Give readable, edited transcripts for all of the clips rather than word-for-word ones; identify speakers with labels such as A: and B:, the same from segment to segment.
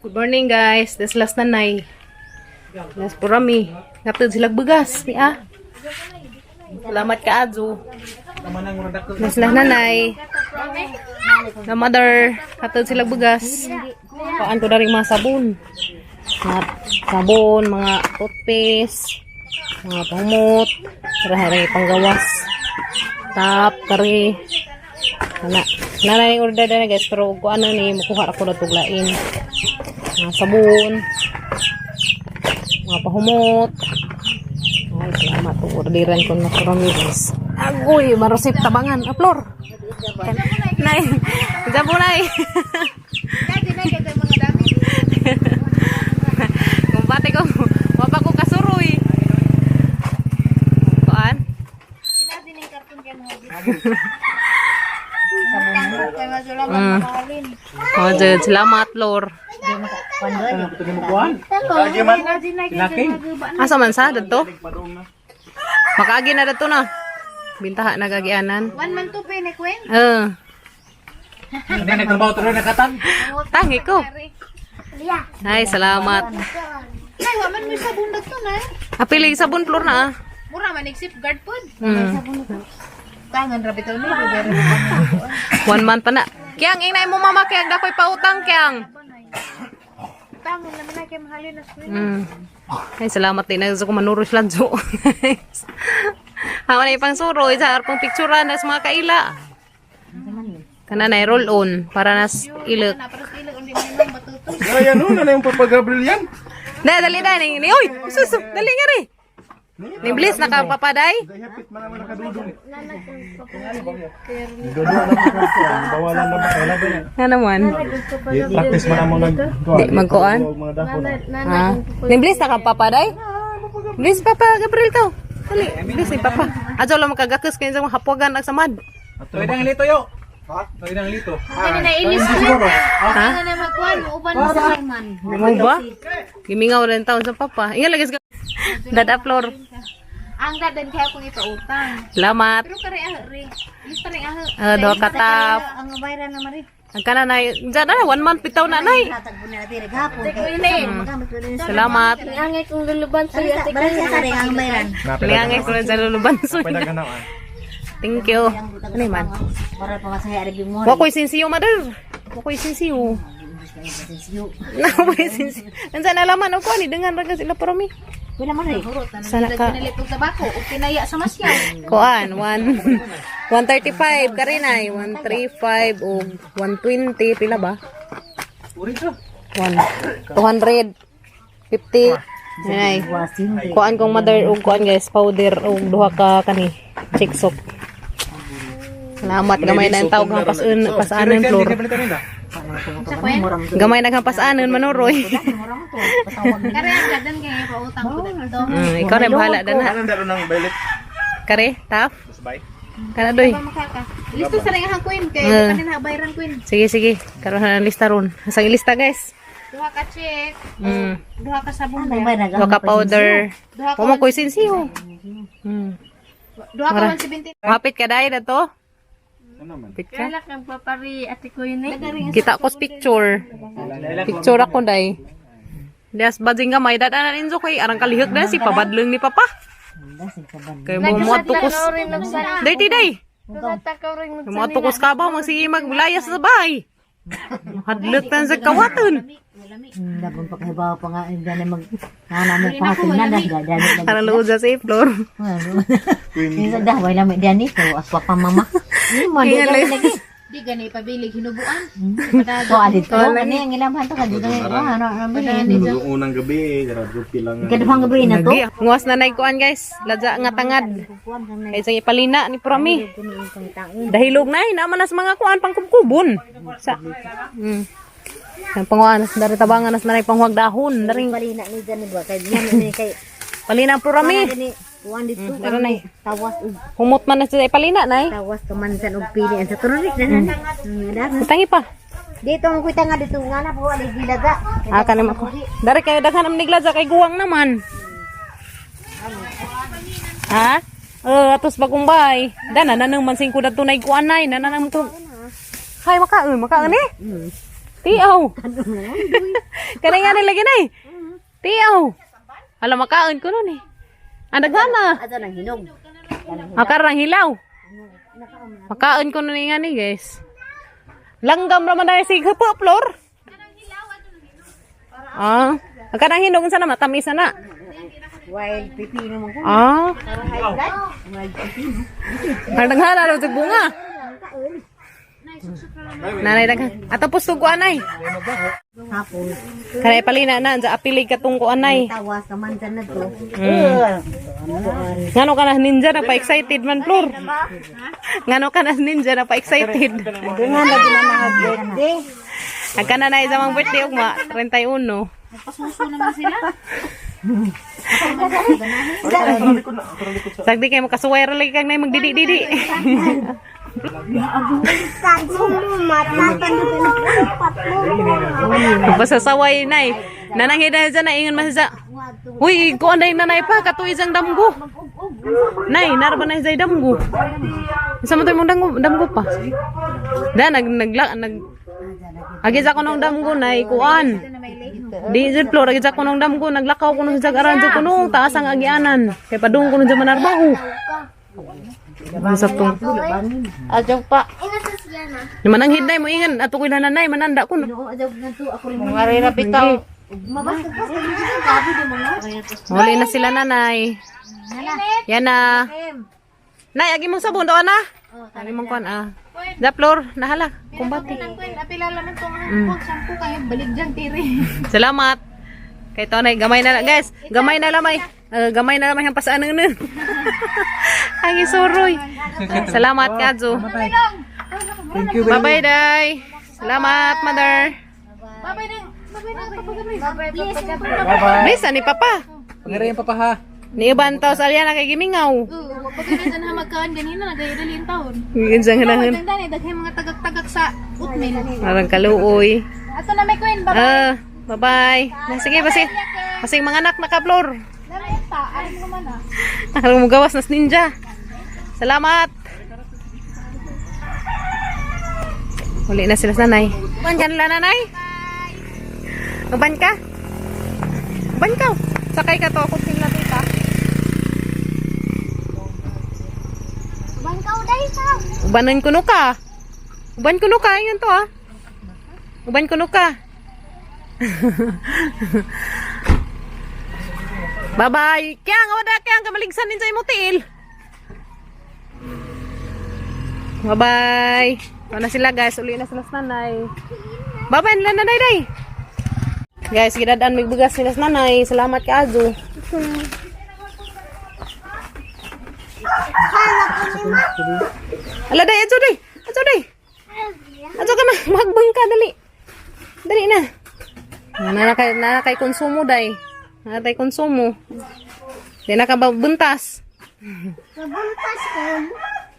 A: Good morning, guys. This last nanay. Last purami. Ngatod sila bugas ni ah. Salamat ka adyo. Last na nanay. Na mother. Ngatod sila bugas. Paan ko na rin mga sabon. Mga sabon, mga toothpaste, mga pangumot, kare panggawas. Tap, kare. Wala. Nanay order na guys, pero kung ano ni, makuha ako na tuglain. Mga sabon, mga pahumot. Ay, salamat. Orderan ko na kurami guys. Agoy, marosip tabangan. Aplor. Nay, diyan po, nay. Kumpate ko, wapa ko kasuroy. Kuan? Oh, Jud, salamat, Lor. Asa man sa dadto? Makaagi na dadto na. Bintaha na gagianan.
B: 1 month to pay ni Queen.
A: Eh,
C: Hindi nagtrabaho tuloy nakatag.
A: Tangi ko. Ay, salamat.
B: Nay, wa man mo sabon dagto na.
A: Apili sabon, Flor, na ah.
B: Mura man safeguard pod. Tangan ra bitaw ni.
A: 1 month pa na. Kyang, ingay mo mama, kyang dakoy pautang, kyang.
B: Tangan naman na kay mahalin na Queen.
A: Ay, salamat din. Nagso ko manuro sila jo. Hawa na ipang suroy sa arpang picturean nas mga kaila. Kana na roll on para nas ilok.
B: Na para sa ilag undi man nang matuto.
C: Ay, ano na na yung Papa Gabriel yan?
A: Na dali na ni ni oy, susu, dali nga ri. Ni Bliss nakapapaday.
C: Hapit man naman nakadudong. Dudong na bawalan na ba kailan ba yan?
A: Nga naman.
C: Practice man mo nag
A: Di magkuan.
C: Mga dako na.
A: Ha? Ni Bliss nakapapaday? Bliss, Papa Gabriel to. Dali, Bliss ni Papa. Adyo lang makagakus kayo sa mga hapuagan ag samad.
C: Toy nang lito yo. Ha? Toy nang lito.
B: Kani na ilis Queen. Ano na magkuan mo uban mo sa man.
A: Mo ba? Gimingaw rin taon sa papa. Inga lagi sa Dada Flor.
B: Ang dadan kaya kung ipautang.
A: Salamat.
B: Pero kare ah ri. Lista rin ah.
A: Duha ka tap.
D: Ang bayra na mari.
A: Ang kana nay, diyan na 1 month bitaw na nay.
D: Hatag po nila tira gapon.
A: Salamat.
B: Angay kung luluban sa iyo.
D: Barang sa rin ang bayran.
A: Liangay ko na sa luluban
C: Pwede ka na ah.
A: Thank you. Ano man?
D: Para pamasahe ari mo.
A: Wa ko'y sinsiyo, mother. Wa ko'y sinsiyo. Na ko'y sinsiyo. Ansa na laman ako ni dengan ra sila pero mi.
D: Wala man rin.
A: Sana ka.
B: Pinalipog tabako o pinaya sa masyaw.
A: Kuan, 1 135 karinay, 135 o 120 pila ba? 1 250. Nay. Kuan kong mother og kuan guys, powder og duha ka kani chick soap. Salamat, gamay na ang tawag ang pasun pasanan, Flor. Gamay na ang pasanan manuroy.
B: Kare ang dadan kaya ipautang ko dagto.
A: Ikaw na bahala dana.
C: Anong daro ng violet?
A: Kare, taf.
C: Sabay.
A: Kana doy.
B: Makaka. Listo sa rin ang Queen kay kanin ha bayran Queen.
A: Sige, sige. Karon na ang lista ron. Asang ilista, guys?
B: Duha ka check. Duha ka sabon.
D: Ang bayra
A: Duha ka powder.
B: Duha ka
A: Wa mo koy sinsiyo.
B: Duha ka 170.
A: Hapit ka dai na to.
C: Ano man?
A: Hapit ka.
B: kang papari ate ko yun eh.
A: Kita ko sa picture. Picture ako dai. Dias bading gamay dada na ninjo kay arang kalihok na si pabadlong ni papa. Kay mo mo tukos. Dai ti dai. Mo tukos ka ba magsige maglayas sa bahay. Hadlok tan sa kawaton.
D: Dabon pa kahibaw pa nga dani mag nana mo pahatol na dah dani lagi.
A: Arang luod sa safe floor.
D: Kinsa dah wala may dani ko aswa pa mama. Ni mo di
A: Ingat
D: dani lagi.
B: Di gani pabilig hinubuan.
D: Ko adit ko kani ang ilamhan to kadto ano ano bilin.
C: Yung unang gabi, grabe pila nga.
D: Ikaduhang gabi na to.
A: Lagi. Nguwas na nay kuan guys. Ladya nga tangad. Kay sa ipalina ni Prami. Dahilog na eh, naman nas mga kuan pangkubkubon. Sa Ang panguan nas dari tabangan nas nanay panghuwag dahon. Dari
D: Palina ni dani ba kay dani ni kay
A: palina ang Prami.
D: dani kuan dito
A: Dara nay.
D: tawas ug
A: Humot man na sa ipalina nay.
D: tawas kamansan og pili ang sa tunurik na na.
A: Tangi pa.
D: Dito ang kuita nga dito nga na po ali gilaga.
A: Ah, kanim ako. Dari kayo daghan ang nigladya kay guwang naman. Ha? Eh, atos bagong bay. Dana na nang mansing ko dadto nay kuan nay, nana nang to. Hay makaon, makaon eh. Tiaw. Kanay nga nila ginay. Tiaw. Alam makaon ko nun eh. Ang daghana.
D: Ato nang hinog.
A: Akarang hilaw. Makaon ko nun nga ni guys. Langgam raman na si Gapo Flor. Ah, akarang hinog sana matamis na.
D: Wild pipino man ko.
A: Ah,
D: Wild pipino.
A: ang daghana raw sa bunga. Nanay daghan. Ato pusto ko anay.
D: Hapon.
A: Kanay palina na sa apilig katong ko anay.
D: Tawas naman dyan na to.
A: Ngano ka na ninja na pa excited man Flor. Ngano ka na ninja na pa excited.
D: Nga lagi na mga birthday.
A: Nagka na na isa mang birthday ugma 31.
B: Pasuso naman sila.
A: Sagdi kay makasuway ra lagi kang nay magdidi-didi. Basta saway nay. Nananghida dyan na ingon man siya. Uy, ko anday nanay pa katuig ang damgo. Nay, narba na siya damgo. Sa mo mong damgo, damgo pa. Da nag nagla nag Agi sa ko nung damgo nay kuan. Di jud floor agi sa ko nung damgo naglakaw ko nung sa aran ko nung taas ang agianan. Kay padung ko nung sa manarbaho. Sa tong
B: Adyaw pa.
A: Mananghid nay mo ingan ato ko nanay mananda ko.
D: Oo, adyaw na to. Ako rin.
B: Mga rira bitaw.
D: Mabasta pa sa gabi di mga.
A: Huli na sila nanay. Yan na. Nay, agi mong sabon doon na. Agi mong kuan ah. Da floor, nahala. Kumbati.
B: Nang kwen, apila laman tong ang shampoo kayo balik dyan tiri.
A: Salamat. Kay to nay, gamay na lang guys. Gamay na lamay. Gamay na lamay ang pasaan nun. Ang isuroy. Salamat Kadzo.
C: Thank you.
A: Bye-bye, day. Salamat, mother.
B: Babay nang, babay nang papagabay.
C: Bye-bye.
A: Bisa ni papa.
C: Pangirayan pa pa ha.
A: Ni iban taw sa alya na kay gimingaw.
B: Oo, pag na magkaan ganina nagaya dali yung taon.
A: Ginsang hinahon.
B: Ang dani daghay mga tagak-tagak sa oatmeal.
A: Marang kaluoy.
B: Ato na may kwen, babay.
A: Ah, bye-bye. Na, sige, basi. Basing mga anak naka-floor.
B: Dami ta, alam mo man ah.
A: Ang mugawas nas ninja. Salamat. Uli na sila sa nanay. Uban ka nila nanay? Uban ka? Uban ka. Sakay ka to. Ako sila tita.
B: Bangkaw dai ka.
A: Ubanan kuno ka. Uban kuno ka. Ingan to ah. Uban kuno ka. Bye-bye. Kaya nga wala kaya nga maligsan din sa imo tiil. Bye-bye. Wala sila guys. Uli na sila sa nanay. Bye-bye nila nanay day. Guys, gidadaan may bugas sila sa nanay. Salamat ka Azo. Ala day, azo day. Azo day. Azo ka magbangka dali. Dali na. Nana kay konsumo day. Nana kay konsumo. Di na ka ba buntas?
E: Nabuntas ko.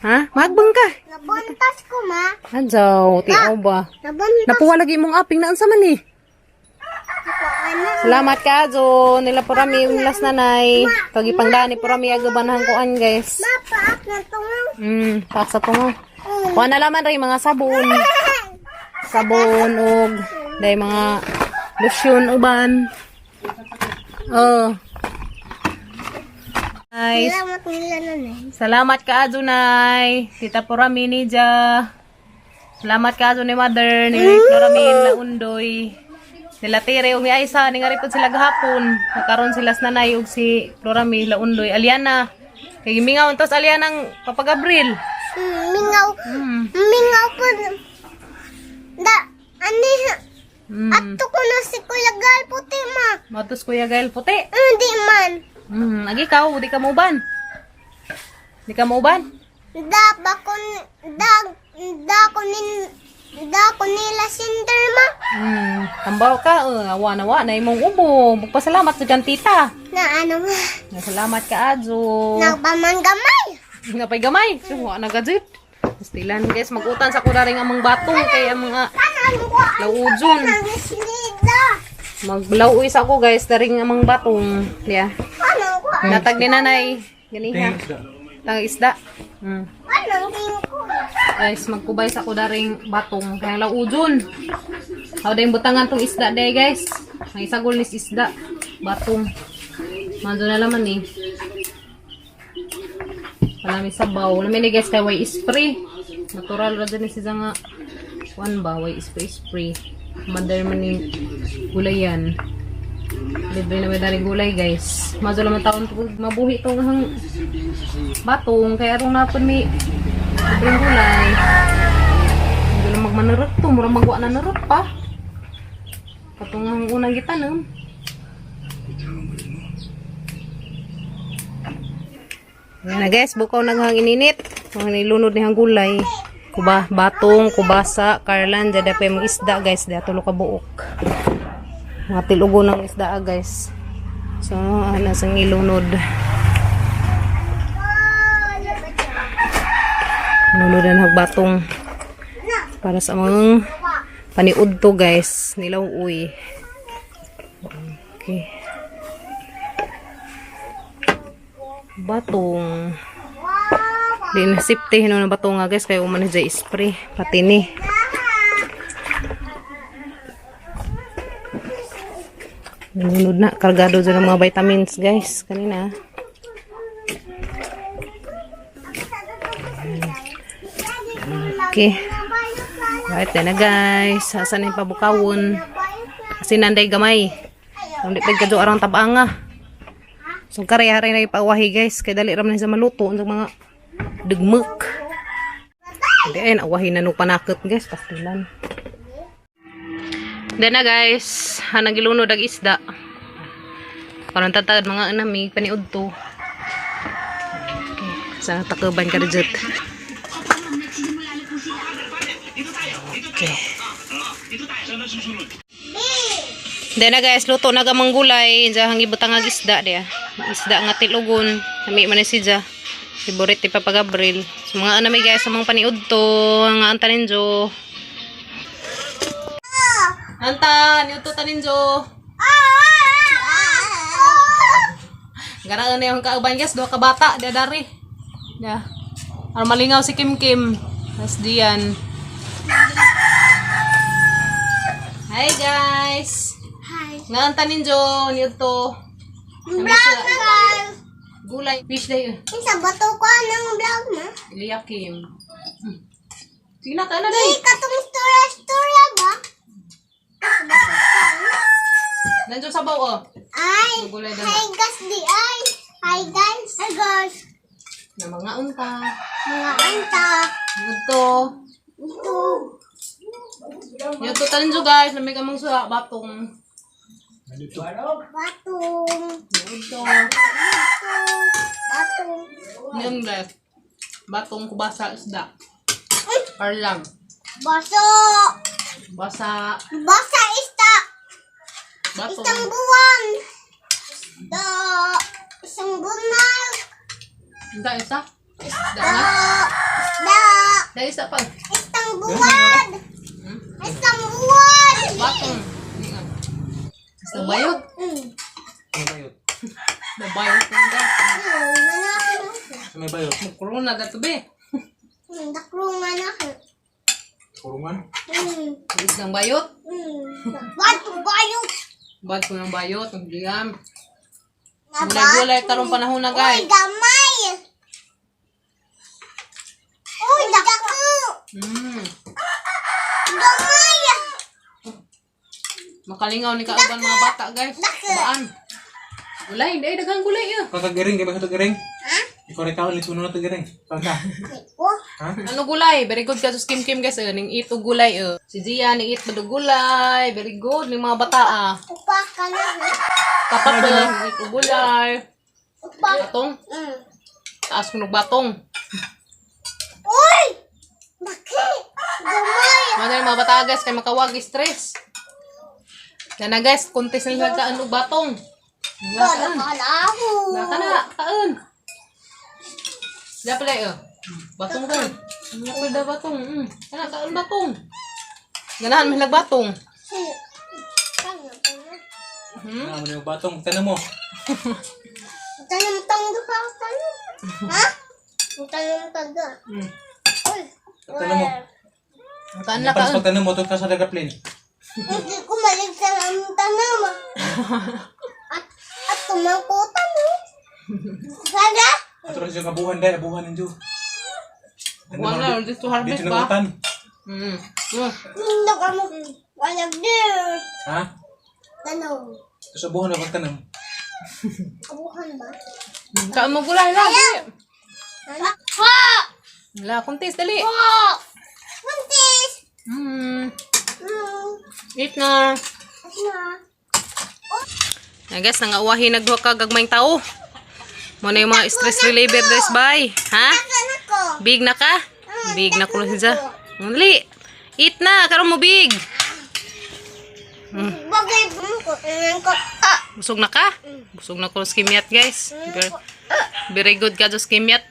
A: Ha? Magbangka.
E: Nabuntas ko, ma.
A: Adjaw, tiaw ba?
E: Nabuntas
A: Napuwa lagi mong aping na unsa man eh.
E: ko. Ano?
A: Salamat ka, Azo. Nila po rami yung last nanay. Pag ipangdani po rami agabanahan koan, guys.
E: Ma, paak na tungaw.
A: Paak sa tungo. Kuha na laman rin mga sabon. Sabon og dahil mga lotion uban. Oh. Nice.
E: Salamat nila nanay.
A: Salamat ka, Adunay. Tita Purami Nija. Salamat ka, Adunay Mother. Ni Floramin na Undoy. Nila Tere ug ni Aisa ni nga ripod sila gahapon. Nakaron sila sa nanay ug si Florami la Undoy. Aliana. Kay gimingaw tos Aliana ang Papa Gabriel.
E: Mingaw. Mingaw po. Da, ani, ato ko na si Kuya Gal puti, ma.
A: Matos Kuya Gael puti.
E: Hindi man.
A: Agi ka, di ka mauban. Di ka mauban?
E: Da, bakon, da, da ko nin, da ko nila sinder, ma.
A: Tambaw ka, awa na wa na imong ubo. Magpasalamat sa kang tita.
E: Na ano, ma.
A: Salamat ka, Adzo.
E: Nagpaman gamay.
A: Napay gamay. So, wa na gajud. Pastilan guys, magutan sa kuraring amang batong kay ang mga
E: Ano ko?
A: laujon.
E: Nang islida.
A: Maglauoy sa ako guys, daring amang batong. Yeah.
E: Ano ko?
A: Natag ni nanay. Ganiha. Tang isda.
E: Anong tingko?
A: Guys, magkubay sa ko daring batong kay laujon. How dayong butangan tong isda day, guys. Ang isagol nis isda. Batong. Mando na laman eh. Wala may sabaw. Wala may ni guys kay way spray. Natural ra dyan ni siya nga. Kuan ba? Way spray spray. Mother man ni gulayan. Libre na may dari gulay, guys. Mazo naman taon to mabuhi tong hang batong. Kaya atong napon may libreng gulay. Hindi lang magmanarot to. Murang magwa na narot pa. Katong ang unang gitanom. Ayan na guys, bukaw na hang ininit. Ang nilunod ni hang gulay. Kuba, batong, kubasa, karlan, dyan pa yung isda, guys. Diya tulo ka buok. Mga tilugo ng isda ah, guys. So, ano sa ilunod. Lunod na batong para sa mga paniud to, guys. Nilaw uy. Okay. Batong. Di na safety hino na batong nga guys kay uman na spray pati ni. Nunod na kargado dyan ng mga vitamins, guys, kanina. Okay. Right na guys. Asan yung pabukawon? Kasi nanday gamay. Kung di pa kadyo arang tabanga. So kare-hare na ipawahi, guys. Kay dali ram na sa maluto ang mga dugmuk. Hindi ay awahi na no panakot, guys, pastilan. Then na guys, hanang gilunod ag isda. Parang tatagad mga anami paniud to. Okay, sana takuban ka reject. Okay. Then na guys, luto na gamang gulay. Diya hang ibutang ag isda diya. Isda nga tilugon. Nami man ni siya. Favorite ni Papa Gabriel. So mga anami guys, sa mga paniud to, nga antanin jo. Anta, niudto tanin jo. Garaan na yung kauban guys, duha ka bata, diya dari. Diya. Aron malingaw si Kim Kim. Mas diyan. Hi guys.
E: Hi.
A: Nga anta ninjo niudto.
E: Vlog na guys.
A: Gulay fish day.
E: Sa bato ko ng vlog na.
A: Eliakim. Sige na, kain na day.
E: Di katong storya storya ba?
A: Nandiyo sabaw oh.
E: Ay.
A: Gulay na.
E: Hi guys di ay. Hi guys. Hi guys.
A: Na mga unta.
E: Mga anta.
A: Niudto.
E: Ito.
A: Niudto tanin jo guys, lamig among suha batong.
E: Batong.
A: Niudto.
E: Batong. Batong.
A: Yun guys. Batong kubasa isda. Parlang.
E: Baso.
A: Basa.
E: Basa ista.
A: Batong.
E: Isang buwan. Da. Isang buwan.
A: Isda, isa. Isda
E: Da.
A: na.
E: Da.
A: Da, isa pa.
E: Isang buwan. Isang buwan.
A: Batong. Isda bayot.
C: May bayot.
A: Babayot na da.
C: May bayot.
A: Corona da to be.
E: Nakrungan ako.
C: Kurungan.
A: Isdang bayot.
E: Bato bayot.
A: Bad ko ng bayot. Ang giyam. Gulay-gulay tarong panahon na
E: Uy,
A: guys.
E: gamay. Uy, dako. Gamay.
A: Makalingaw ni kauban mga bata guys. Baan. Gulay, hindi daghang gulay eh.
C: Kakagiring, kaya ba kagaring?
E: Ha?
C: Ikaw rin kaon, ito na tagaring. Pagka.
E: Oh,
C: Ha?
A: Ano gulay? Very good ka sa Kim Kim guys. Eh. Ning ito gulay eh. Si Gia ning eat ba gulay. Very good ning mga bata ah.
E: upa ka na. Ha?
A: Kapat eh. Ning ito gulay.
E: Upa.
A: Batong. Taas ko batong.
E: Uy! Daki! Gamay!
A: Mga yung mga bata guys kay makawag stress. Yan na guys, kuntis na lang kaan og batong.
E: Wala ka na ako.
A: Naka na, kaan. Diya pala eh. Batong ka. Ano pala batong? Kana kaan batong. Ganahan man lang batong.
C: Ano yung batong? Tanong mo.
E: Tanong tanggo ka tanong. Ha? Tanong tanggo. Uy.
C: Tanong mo.
A: Kaan na
C: Paras
A: kaan.
C: pag tanong mo, ka sa dagat plane.
E: Hindi ko maligsan ang tanam. At tumangkutan mo. Sana?
C: Ato rin siya kabuhan dahil, abuhan ninyo.
A: Wala, dito harvest
C: Dito
A: ba?
C: na utan.
E: Hindi ka mo. Walang dear.
C: Ha?
E: Tanong.
C: Tapos abuhan na pagtanong.
E: Abuhan ba?
A: Kaan mo gulay lang.
E: Ano? Ha!
A: Wala, kuntis, dali.
E: Ha! Buntis!
A: Eat na.
E: Ano?
A: Na guys, nangauwahi nagduha ka gagmayng tao. Mo na yung mga stress reliever guys, bye. Ha?
E: Ano ko?
A: Big na ka? Big na kuno siya. Dali. Eat na, karon mo big.
E: Bagay ko. Ano ko? Ah!
A: Busog na ka? Busog na ko sa kimyat, guys. Very, very good ka sa kimyat.